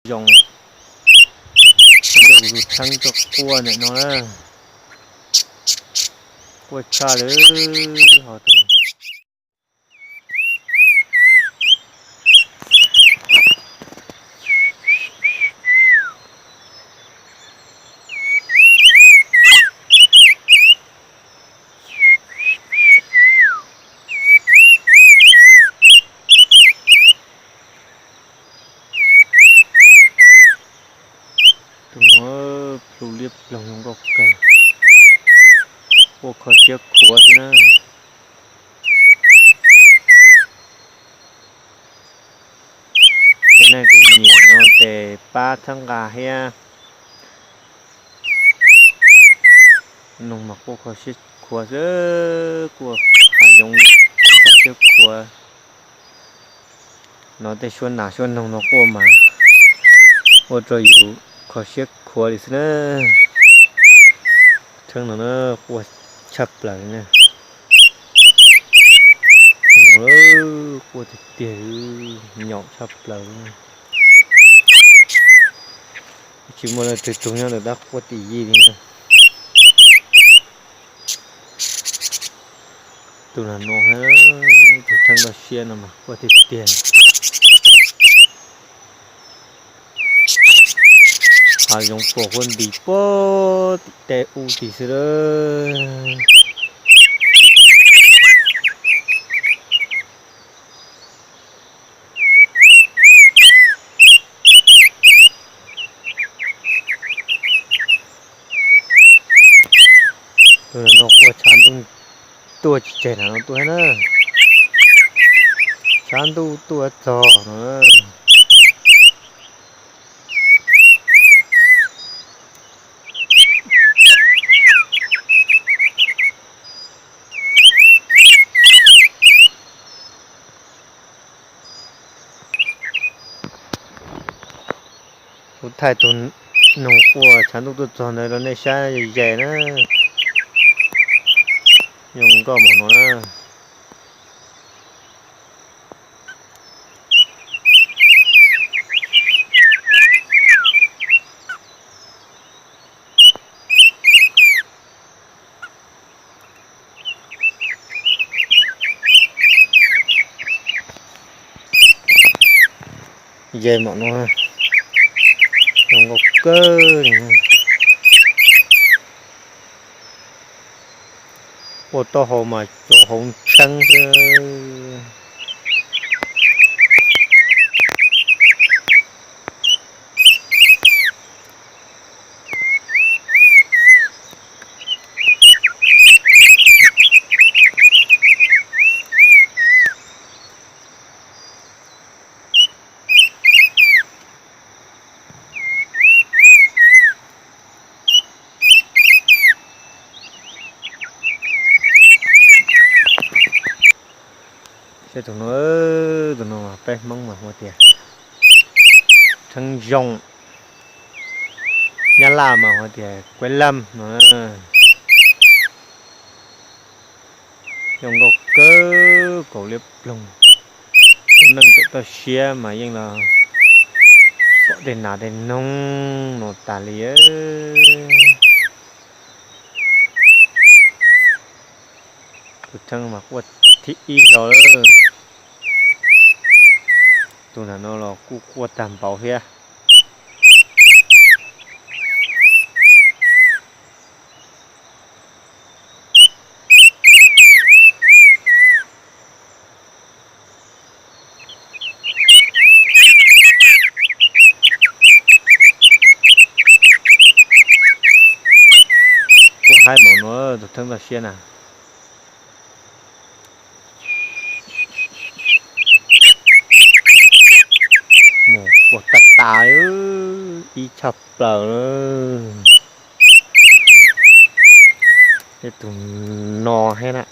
Zoo, zoo tus theeb tuaj quaj ntawm no na. Quaj tshaj lawm ho tus. Tus no plhu liab ploog zoo nkauj kawg, quaj kho siab khuav xwb na. Cov neeg tus nyiam no ces pab txhawb nqa thiab. Noog mas quaj kho siab khuav xwb, quaj hav zoov kho siab khuav. No tej suab nas suab noog no quaj mas ua rau yus kho siab khuav li xwb na. Theeb no na, quaj tshaj plaws li na. Quaj tiag tiag, nyaum tshaj plaws li. Tsis muaj leej twg tug nyob ntawm tab quaj tim yij li na. Tus no no, tus theeb loj siab no mas quaj tiag tiag. Hav zoov puas huab ntis puag tim tej ub tim xwb lawm. Tus no no quaj tshav ntuj tuaj tsis tseg na, no tuaj thiab na. Tshav ntuj tuaj txog no. Kuv thaij tus noog quaj tshav ntuj tuaj txog ntawd rau nej saib ze na. Zoo nkauj npaum no na. Ze mam no, zoo nkauj kawg li. Ua taub hau mas cov hauv ntsheeb xwb. Saib tus no, tus no mas peb Hmoob mas hu tias Theeb Zoo, Nyab Laj mas hu tias Kuab Lam no. Zoo nkauj kawg, kaus liab ploog. Tus neeg pem toj siab mas yeej los pom tej nas tej noog no tas li. Tus Theeb mas quaj thib ib hlo lawm. Tus ntawm no los kuj quaj tag npaum thiab. Quaj haib npaum no tus Theeb toj siab na. Mus quaj tag tas li, ib tshaj plaws. Tej tus no thiab na.